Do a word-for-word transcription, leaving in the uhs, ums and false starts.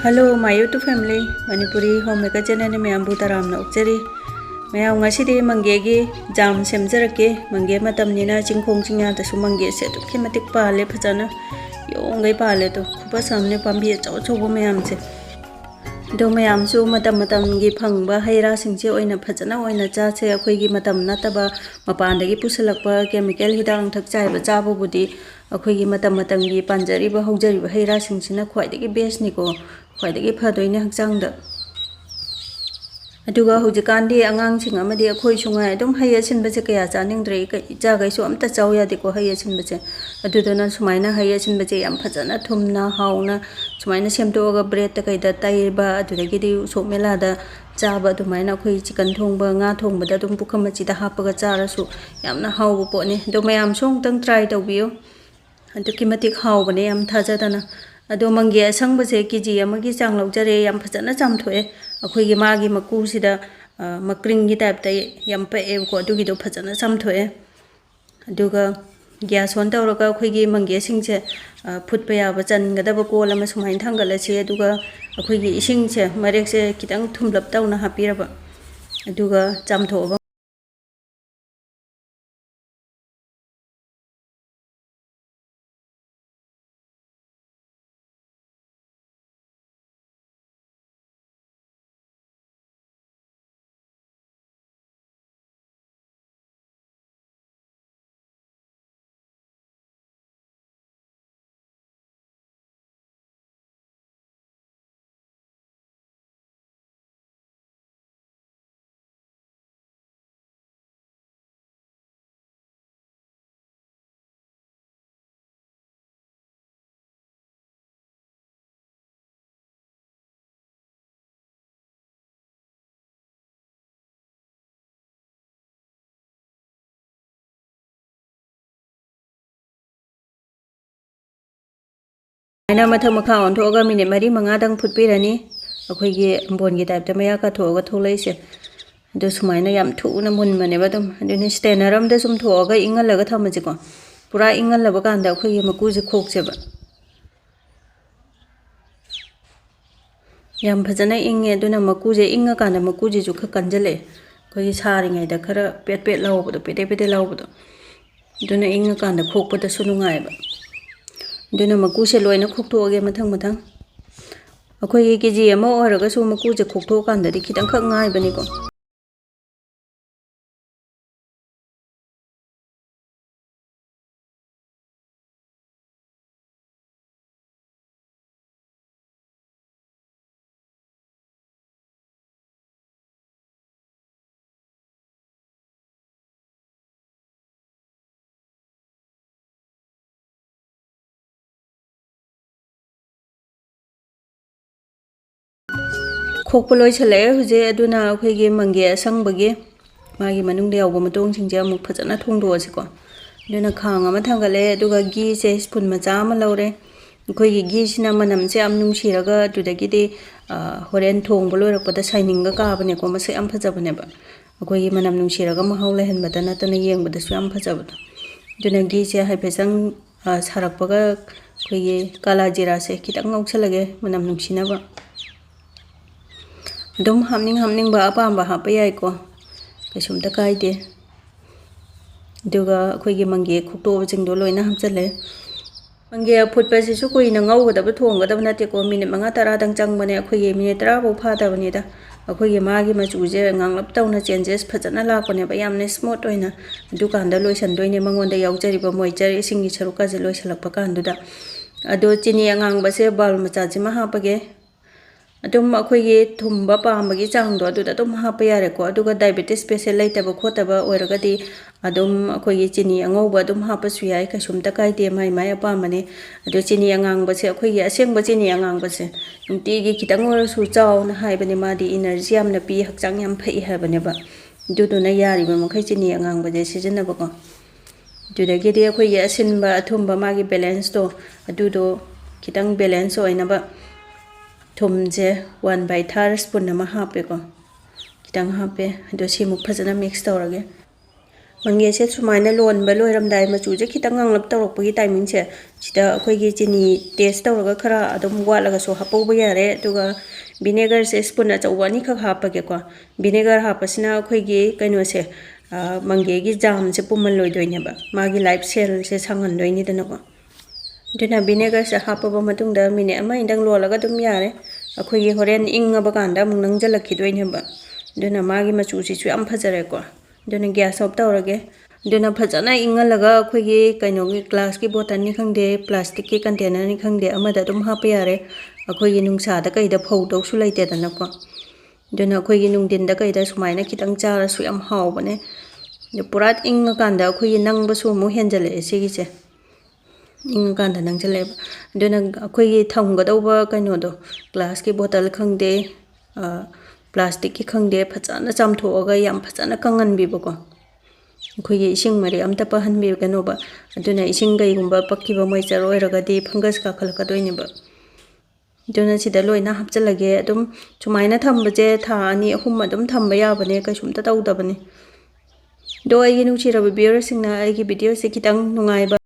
Hello, my YouTube family, Manipuri Homemaker channelꯅ ꯃꯌꯥꯝꯕꯨ ꯇꯔꯥꯝꯅ ꯑꯣꯛꯆꯔꯤ꯫ ꯃꯌꯥꯝ, ꯉꯁꯤꯗꯤ ꯃꯪꯒꯦꯒꯤ ꯖꯥꯝ ꯁꯦꯝꯖꯔꯛꯀꯦ꯫ ꯃꯪꯒꯦ ꯃꯇꯝꯅꯤꯅ ꯆꯤꯡꯈꯣꯡ ꯆꯤꯡꯌꯥꯗꯁꯨ ꯃꯪꯒꯦꯁꯦ ꯑꯗꯨꯛꯀꯤ ꯃꯇꯤꯛ ꯄꯥꯜꯂꯦ, ꯐꯖꯅ ꯌꯣꯡꯈꯩ ꯄꯥꯜꯂꯦ꯫ ꯑꯗꯣ ꯈꯨꯐꯖ ꯑꯃꯅꯦ ꯄꯥꯝꯕꯤ ꯑꯆꯧ ꯑꯆꯧꯕ ꯃꯌꯥꯝꯁꯦ꯫ ꯑꯗꯣ ꯃꯌꯥꯝꯁꯨ ꯃꯇꯝ ꯃꯇꯝꯒꯤ ꯐꯪꯕ ꯍꯩ ꯔꯥꯁꯤꯡꯁꯦ ꯑꯣꯏꯅ ꯐꯖꯅ ꯑꯣꯏꯅ ꯆꯥꯁꯦ꯫ ꯑꯩꯈꯣꯏꯒꯤ ꯃꯇꯝ ꯅꯠꯇꯕ ꯃꯄꯥꯟꯗꯒꯤ ꯄꯨꯁꯤꯜꯂꯛꯄ chemical ꯍꯤꯗꯥꯛ ꯂꯥꯡꯊꯛ ꯆꯥꯏꯕ ꯆꯥꯕꯕꯨꯗꯤ ꯑꯩꯈꯣꯏꯒꯤ ꯃꯇꯝ ꯃꯇꯝꯒꯤ ꯄꯥꯟꯖꯔꯤꯕ ꯍꯧꯖꯔꯤꯕ ꯍꯩ ꯔꯥꯁꯤꯡꯁꯤꯅ ꯈ꯭ꯋꯥꯏꯗꯒꯤ bestꯅꯤꯀꯣ, ꯈ꯭ꯋꯥꯏꯗꯒꯤ ꯐꯗꯣꯏꯅꯦ ꯍꯛꯆꯥꯡꯗ꯫ ꯑꯗꯨꯒ ꯍꯧꯖꯤꯛꯀꯥꯟꯗꯤ ꯑꯉꯥꯡꯁꯤꯡ ꯑꯃꯗꯤ ꯑꯩꯈꯣꯏꯁꯨ ꯉꯥꯏ ꯑꯗꯨꯝ ꯍꯩ ꯑꯁꯤꯟꯕꯁꯦ ꯀꯌꯥ ꯆꯥꯅꯤꯡꯗ꯭ꯔꯦ꯫ ꯏꯆꯥꯈꯩꯁꯨ ꯑꯝꯇ ꯆꯥꯎ ꯌꯥꯗꯦꯀꯣ ꯍꯩ ꯑꯁꯤꯟꯕꯁꯦ꯫ ꯑꯗꯨꯗꯨꯅ ꯁꯨꯃꯥꯏꯅ ꯍꯩ ꯑꯁꯤꯟꯕꯁꯦ ꯌꯥꯝ ꯐꯖꯅ ꯊꯨꯝꯅ ꯍꯥꯎꯅ ꯁꯨꯃꯥꯏꯅ ꯁꯦꯝꯗꯣꯛꯑꯒ breadꯇ ꯀꯩꯗ ꯇꯩꯕ, ꯑꯗꯨꯗꯒꯤꯗꯤ ꯎꯁꯣꯞ ꯃꯦꯂꯥꯗ ꯆꯥꯕ, ꯑꯗꯨꯃꯥꯏꯅ ꯑꯩꯈꯣꯏ chicken ꯊꯣꯡꯕ, ꯉꯥ ꯊꯣꯡꯕꯗ ꯑꯗꯨꯝ ꯄꯨꯈꯝ ꯃꯆꯤꯗ ꯍꯥꯞꯄꯒ ꯆꯥꯔꯁꯨ ꯌꯥꯝꯅ ꯍꯥꯎꯕ ꯄꯣꯠꯅꯤ꯫ ꯑꯗꯣ ꯃꯌꯥꯝꯁꯨ ꯑꯃꯨꯛꯇꯪ try ꯇꯧꯕꯤꯌꯨ꯫ ꯑꯗꯨꯛꯀꯤ ꯃꯇꯤꯛ ꯍꯥꯎꯕꯅꯦ, ꯌꯥꯝ ꯊꯥꯖꯗꯅ꯫ ꯑꯗꯣ ꯃꯪꯒꯦ ꯑꯁꯪꯕꯁꯦ KG ꯑꯃꯒꯤ ꯆꯥꯡ ꯂꯧꯖꯔꯦ, ꯌꯥꯝ ꯐꯖꯅ ꯆꯥꯝꯊꯣꯛꯑꯦ꯫ ꯑꯩꯈꯣꯏꯒꯤ ꯃꯥꯒꯤ ꯃꯀꯨꯁꯤꯗ, ꯑ, ꯃꯀ꯭ꯔꯤꯡꯒꯤ typeꯇ ꯌꯥꯝ ꯄꯛꯑꯦꯕꯀꯣ, ꯑꯗꯨꯒꯤꯗꯣ ꯐꯖꯅ ꯆꯥꯝꯊꯣꯛꯑꯦ꯫ ꯑꯗꯨꯒ gas on ꯇꯧꯔꯒ ꯑꯩꯈꯣꯏꯒꯤ ꯃꯪꯒꯦꯁꯤꯡꯁꯦ, ꯑ, ꯐꯨꯠꯄ ꯌꯥꯕ ꯆꯟꯒꯗꯕ ꯀꯣꯜ ꯑꯃ ꯁꯨꯃꯥꯏꯅ ꯊꯥꯡꯒꯠꯂꯁꯤ꯫ ꯑꯗꯨꯒ ꯑꯩꯈꯣꯏꯒꯤ ꯏꯁꯤꯡꯁꯦ ꯃꯔꯦꯛꯁꯦ ꯈꯤꯇꯪ ꯊꯨꯝꯂꯞ ꯇꯧꯅ ꯍꯥꯞꯄꯤꯔꯕ, ꯑꯗꯨꯒ ꯆꯥꯝꯊꯣꯛꯑꯕ ꯁꯨꯃꯥꯏꯅ ꯃꯊꯛ ꯃꯈꯥ ꯑꯣꯟꯊꯣꯛꯑꯒ minute ꯃꯔꯤ ꯃꯉꯥꯗꯪ ꯐꯨꯠꯄꯤꯔꯅꯤ꯫ ꯑꯩꯈꯣꯏꯒꯤ ꯑꯝꯕꯣꯟꯒꯤ typeꯇ ꯃꯌꯥ ꯀꯥꯊꯣꯛꯑꯒ ꯊꯣꯛꯂꯛꯏꯁꯦ꯫ ꯑꯗꯨ ꯁꯨꯃꯥꯏꯅ ꯌꯥꯝ ꯊꯨꯅ ꯃꯨꯟꯕꯅꯦꯕ ꯑꯗꯨꯝ꯫ ꯑꯗꯨꯅ strainer ꯑꯃꯗ ꯁꯨꯝ ꯊꯣꯛꯑꯒ ꯏꯪꯍꯜꯂꯒ ꯊꯝꯃꯁꯤꯀꯣ꯫ ꯄꯨꯔꯥ ꯏꯪꯍꯜꯂꯕ ꯀꯥꯟꯗ ꯑꯩꯈꯣꯏꯒꯤ ꯃꯀꯨꯁꯦ ꯈꯣꯛꯁꯦꯕ꯫ ꯌꯥꯝ ꯐꯖꯅ ꯏꯪꯉꯦ꯫ ꯑꯗꯨꯅ ꯃꯀꯨꯁꯦ ꯏꯪꯉꯀꯥꯟꯗ ꯃꯀꯨꯁꯤꯁꯨ ꯈꯔ ꯀꯟꯖꯜꯂꯛꯑꯦ꯫ ꯑꯩꯈꯣꯏꯒꯤ ꯁꯥꯔꯤꯉꯩꯗ ꯈꯔ ꯄꯦꯠ ꯄꯦꯠ ꯂꯥꯎꯕꯗꯣ, ꯄꯦꯗꯦ ꯄꯦꯗꯦ ꯂꯥꯎꯕꯗꯣ, ꯑꯗꯨꯅ ꯏꯪꯉꯀꯥꯟꯗ ꯈꯣꯛꯄꯗꯁꯨ ꯅꯨꯡꯉꯥꯏꯕ꯫ ꯑꯗꯨꯅ ꯃꯀꯨꯁꯦ ꯂꯣꯏꯅ ꯈꯣꯛꯇꯣꯛꯑꯒꯦ ꯃꯊꯪ ꯃꯊꯪ꯫ ꯑꯩꯈꯣꯏꯒꯤ ꯀꯦ ꯖꯤ ꯑꯃ ꯑꯣꯏꯔꯒꯁꯨ ꯃꯀꯨꯁꯦ ꯈꯣꯛꯇꯣꯛꯑꯀꯥꯟꯗꯗꯤ ꯈꯤꯇꯪꯈꯛ ꯉꯥꯏꯕꯅꯤꯀꯣ꯫ ꯈꯣꯛꯄ ꯂꯣꯏꯁꯤꯜꯂꯛꯑꯦ ꯍꯧꯖꯤꯛ꯫ ꯑꯗꯨꯅ ꯑꯩꯈꯣꯏꯒꯤ ꯃꯪꯒꯦ ꯑꯁꯪꯕꯒꯤ ꯃꯥꯒꯤ ꯃꯅꯨꯡꯗ ꯌꯥꯎꯕ ꯃꯇꯣꯡꯁꯤꯡꯁꯦ ꯑꯃꯨꯛ ꯐꯖꯅ ꯊꯣꯡꯗꯣꯛꯑꯁꯤꯀꯣ꯫ ꯑꯗꯨꯅ ꯈꯥꯡ ꯑꯃ ꯊꯥꯡꯒꯠꯂꯦ, ꯑꯗꯨꯒ ꯘꯤꯁꯦ spoon ꯃꯆꯥ ꯑꯃ ꯂꯧꯔꯦ꯫ ꯑꯩꯈꯣꯏꯒꯤ ꯘꯤꯁꯤꯅ ꯃꯅꯝꯁꯦ ꯌꯥꯝ ꯅꯨꯡꯁꯤꯔꯒ ꯑꯗꯨꯗꯒꯤꯗꯤ, ꯑ, ꯍꯣꯔꯦꯟ ꯊꯣꯡꯕ ꯂꯣꯏꯔꯛꯄꯗ ꯁꯥꯏꯅꯤꯡꯒ ꯀꯥꯕꯅꯦꯀꯣ, ꯃꯁꯛ ꯌꯥꯝ ꯐꯖꯕꯅꯦꯕ꯫ ꯑꯩꯈꯣꯏꯒꯤ ꯃꯅꯝ ꯅꯨꯡꯁꯤꯔꯒ ꯃꯍꯥꯎ ꯂꯩꯍꯟꯕꯇ ꯅꯠꯇꯅ ꯌꯦꯡꯕꯗꯁꯨ ꯌꯥꯝ ꯐꯖꯕꯗꯣ꯫ ꯑꯗꯨꯅ ꯘꯤꯁꯦ ꯍꯥꯏꯐꯦꯠꯇꯪ, ꯑ, ꯁꯥꯔꯛꯄꯒ ꯑꯩꯈꯣꯏꯒꯤ ꯀꯥꯂꯥ ꯖꯤꯔꯥꯁꯦ ꯈꯤꯇꯪ ꯉꯧꯁꯜꯂꯒꯦ, ꯃꯅꯝ ꯅꯨꯡꯁꯤꯅꯕ꯫ ꯑꯗꯨꯝ ꯍꯥꯞꯅꯤꯡ ꯍꯥꯞꯅꯤꯡꯕ ꯑꯄꯥꯝꯕ ꯍꯥꯞꯄ ꯌꯥꯏꯀꯣ, ꯀꯩꯁꯨꯝꯇ ꯀꯥꯏꯗꯦ꯫ ꯑꯗꯨꯒ ꯑꯩꯈꯣꯏꯒꯤ ꯃꯪꯒꯦ ꯈꯣꯛꯇꯣꯛꯑꯕꯁꯤꯡꯗꯣ ꯂꯣꯏꯅ ꯍꯥꯞꯆꯜꯂꯦ꯫ ꯃꯪꯒꯦ ꯑꯐꯨꯠꯄꯁꯤꯁꯨ ꯀꯨꯏꯅ ꯉꯧꯒꯗꯕ, ꯊꯣꯡꯒꯗꯕ ꯅꯠꯇꯦꯀꯣ, ꯃꯤꯅꯤꯠ ꯃꯉꯥ ꯇꯔꯥꯗꯪ ꯆꯪꯕꯅꯦ꯫ ꯑꯩꯈꯣꯏꯒꯤ ꯃꯤꯅꯤꯠ ꯇꯔꯥ ꯐꯥꯎ ꯐꯥꯗꯕꯅꯤꯗ꯫ ꯑꯩꯈꯣꯏꯒꯤ ꯃꯥꯒꯤ ꯃꯆꯨꯁꯦ ꯉꯥꯡꯂꯞ ꯇꯧꯅ changes ꯐꯖꯅ ꯂꯥꯛꯄꯅꯦꯕ, ꯌꯥꯝꯅ smooth ꯑꯣꯏꯅ꯫ ꯑꯗꯨꯀꯥꯟꯗ ꯂꯣꯏꯁꯟꯗꯣꯏꯅꯦ ꯃꯉꯣꯟꯗ ꯌꯥꯎꯖꯔꯤꯕ moisture, ꯏꯁꯤꯡꯒꯤ ꯁꯔꯨꯛꯀꯁꯦ ꯂꯣꯏꯁꯤꯜꯂꯛꯄ ꯀꯥꯟꯗꯨꯗ꯫ ꯑꯗꯣ ꯆꯤꯅꯤ ꯑꯉꯥꯡꯕꯁꯦ bowl ꯃꯆꯥꯁꯤꯃ ꯍꯥꯞꯄꯒꯦ꯫ ꯑꯗꯨꯝ ꯑꯩꯈꯣꯏꯒꯤ ꯊꯨꯝꯕ ꯄꯥꯝꯕꯒꯤ ꯆꯥꯡꯗꯣ ꯑꯗꯨꯗ ꯑꯗꯨꯝ ꯍꯥꯞꯄ ꯌꯥꯔꯦꯀꯣ꯫ ꯑꯗꯨꯒ diabetes patient ꯂꯩꯇꯕ ꯈꯣꯠꯇꯕ ꯑꯣꯏꯔꯒꯗꯤ ꯑꯗꯨꯝ ꯑꯩꯈꯣꯏꯒꯤ ꯆꯤꯅꯤ ꯑꯉꯧꯕ ꯑꯗꯨꯝ ꯍꯥꯞꯄꯁꯨ ꯌꯥꯏ, ꯀꯩꯁꯨꯝꯇ ꯀꯥꯏꯗꯦ, ꯃꯥꯏ ꯃꯥꯏ ꯑꯄꯥꯝꯕꯅꯦ꯫ ꯑꯗꯣ ꯆꯤꯅꯤ ꯑꯉꯥꯡꯕꯁꯦ, ꯑꯩꯈꯣꯏꯒꯤ ꯑꯁꯦꯡꯕ ꯆꯤꯅꯤ ꯑꯉꯥꯡꯕꯁꯦ ꯅꯨꯡꯇꯤꯒꯤ ꯈꯤꯇꯪ ꯑꯣꯏꯔꯁꯨ ꯆꯥꯎꯅ ꯍꯥꯏꯕꯅꯦ, ꯃꯥꯗꯤ energy ꯌꯥꯝꯅ ꯄꯤ, ꯍꯛꯆꯥꯡ ꯌꯥꯝ ꯐꯩ ꯍꯥꯏꯕꯅꯦꯕ꯫ ꯑꯗꯨꯗꯨꯅ ꯌꯥꯔꯤꯕ ꯃꯈꯩ ꯆꯤꯅꯤ ꯑꯉꯥꯡꯕꯁꯦ ꯁꯤꯖꯤꯟꯅꯕꯀꯣ꯫ ꯑꯗꯨꯗꯒꯤꯗꯤ ꯑꯩꯈꯣꯏꯒꯤ ꯑꯁꯤꯟꯕ ꯑꯊꯨꯝꯕ ꯃꯥꯒꯤ balanceꯇꯣ, ꯑꯗꯨꯗꯣ ꯈꯤꯇꯪ balance ꯑꯣꯏꯅꯕ ꯊꯨꯝꯁꯦ one by third spoon ꯑꯃ ꯍꯥꯞꯄꯦꯀꯣ, ꯈꯤꯇꯪ ꯍꯥꯞꯄꯦ꯫ ꯑꯗꯣ ꯁꯤꯃꯨꯛ ꯐꯖꯅ mix ꯇꯧꯔꯒꯦ꯫ ꯃꯪꯒꯦꯁꯦ ꯁꯨꯃꯥꯏꯅ ꯂꯣꯟꯕ ꯂꯣꯏꯔꯝꯗꯥꯏ, ꯃꯆꯨꯁꯦ ꯈꯤꯇꯪ ꯉꯥꯡꯂꯞ ꯇꯧꯔꯛꯄꯒꯤ timingꯁꯦ, ꯁꯤꯗ ꯑꯩꯈꯣꯏꯒꯤ ꯆꯤꯅꯤ taste ꯇꯧꯔꯒ ꯈꯔ ꯑꯗꯨꯝ ꯋꯥꯠꯂꯒꯁꯨ ꯍꯥꯞꯍꯧꯕ ꯌꯥꯔꯦ꯫ ꯑꯗꯨꯒ vinegarꯁꯦ spoon ꯑꯆꯧꯕ ꯑꯅꯤꯈꯛ ꯍꯥꯞꯄꯒꯦꯀꯣ꯫ Vinegar ꯍꯥꯞꯄꯁꯤꯅ ꯑꯩꯈꯣꯏꯒꯤ ꯀꯩꯅꯣꯁꯦ, ꯑ, ꯃꯪꯒꯦꯒꯤ ꯖꯥꯝꯁꯦ ꯄꯨꯝꯍꯜꯂꯣꯏꯗꯣꯏꯅꯦꯕ, ꯃꯥꯒꯤ life cellꯁꯦ ꯁꯥꯡꯍꯟꯗꯣꯏꯅꯤꯗꯅꯀꯣ꯫ ꯑꯗꯨꯅ vinegarꯁꯦ ꯍꯥꯞꯄꯕ ꯃꯇꯨꯡꯗ minute ꯑꯃ ꯑꯅꯤꯗꯪ ꯂꯣꯜꯂꯒ ꯑꯗꯨꯝ ꯌꯥꯔꯦ꯫ ꯑꯩꯈꯣꯏꯒꯤ ꯍꯣꯔꯦꯟ ꯏꯪꯉꯕ ꯀꯥꯟꯗ ꯑꯃꯨꯛ ꯅꯪꯁꯤꯜꯂꯛꯈꯤꯗꯣꯏꯅꯦꯕ꯫ ꯑꯗꯨꯅ ꯃꯥꯒꯤ ꯃꯆꯨꯁꯤꯁꯨ ꯌꯥꯝ ꯐꯖꯔꯦꯀꯣ꯫ ꯑꯗꯨꯅ gas off ꯇꯧꯔꯒꯦ꯫ ꯑꯗꯨꯅ ꯐꯖꯅ ꯏꯪꯍꯜꯂꯒ ꯑꯩꯈꯣꯏꯒꯤ ꯀꯩꯅꯣꯒꯤ glassꯀꯤ bottleꯅꯤ ꯈꯪꯗꯦ, plasticꯀꯤ containerꯅꯤ ꯈꯪꯗꯦ, ꯑꯃꯗ ꯑꯗꯨꯝ ꯍꯥꯞꯄ ꯌꯥꯔꯦ꯫ ꯑꯩꯈꯣꯏꯒꯤ ꯅꯨꯡꯁꯥꯗ ꯀꯩꯗ ꯐꯧꯗꯧꯁꯨ ꯂꯩꯇꯦꯗꯅꯀꯣ꯫ ꯑꯗꯨꯅ ꯑꯩꯈꯣꯏꯒꯤ ꯅꯨꯡꯊꯤꯟꯗ ꯀꯩꯗ ꯁꯨꯃꯥꯏꯅ ꯈꯤꯇꯪ ꯆꯥꯔꯁꯨ ꯌꯥꯝ ꯍꯥꯎꯕꯅꯦ꯫ ꯑꯗꯨ ꯄꯨꯔꯥ ꯏꯪꯉꯀꯥꯟꯗ ꯑꯩꯈꯣꯏꯒꯤ ꯅꯪꯕꯁꯨ ꯑꯃꯨꯛ ꯍꯦꯟꯖꯜꯂꯛꯑꯦ ꯁꯤꯒꯤꯁꯦ꯫ ꯏꯪꯉꯀꯥꯟꯗ ꯅꯪꯁꯤꯜꯂꯛꯑꯦꯕ꯫ ꯑꯗꯨꯅ ꯑꯩꯈꯣꯏꯒꯤ ꯊꯝꯒꯗꯧꯕ ꯀꯩꯅꯣꯗꯣ, glassꯀꯤ bottle ꯈꯪꯗꯦ, ꯑ, plasticꯀꯤ ꯈꯪꯗꯦ, ꯐꯖꯅ ꯆꯥꯝꯊꯣꯛꯑꯒ ꯌꯥꯝ ꯐꯖꯅ ꯀꯪꯍꯟꯕꯤꯕꯀꯣ꯫ ꯑꯩꯈꯣꯏꯒꯤ ꯏꯁꯤꯡ ꯃꯔꯤꯛ ꯑꯝꯇ ꯄꯛꯍꯟꯕꯤꯒꯅꯣꯕ꯫ ꯑꯗꯨꯅ ꯏꯁꯤꯡ ꯀꯩꯒꯨꯝꯕ ꯄꯛꯈꯤꯕ moisture ꯑꯣꯏꯔꯒꯗꯤ fungus ꯀꯥꯈꯠꯂꯛꯀꯗꯣꯏꯅꯦꯕ꯫ ꯑꯗꯨꯅ ꯁꯤꯗ ꯂꯣꯏꯅ ꯍꯥꯞꯆꯤꯜꯂꯒꯦ꯫ ꯑꯗꯨꯝ ꯁꯨꯃꯥꯏꯅ ꯊꯝꯕꯁꯦ ꯊꯥ ꯑꯅꯤ ꯑꯍꯨꯝ ꯑꯗꯨꯝ ꯊꯝꯕ ꯌꯥꯕꯅꯦ, ꯀꯩꯁꯨꯝꯇ ꯇꯧꯗꯕꯅꯦ꯫ ꯑꯗꯣ ꯑꯩꯒꯤ ꯅꯨꯡꯁꯤꯔꯕ viewerꯁꯤꯡꯅ ꯑꯩꯒꯤ videoꯁꯦ ꯈꯤꯇꯪ ꯅꯨꯡꯉꯥꯏꯕ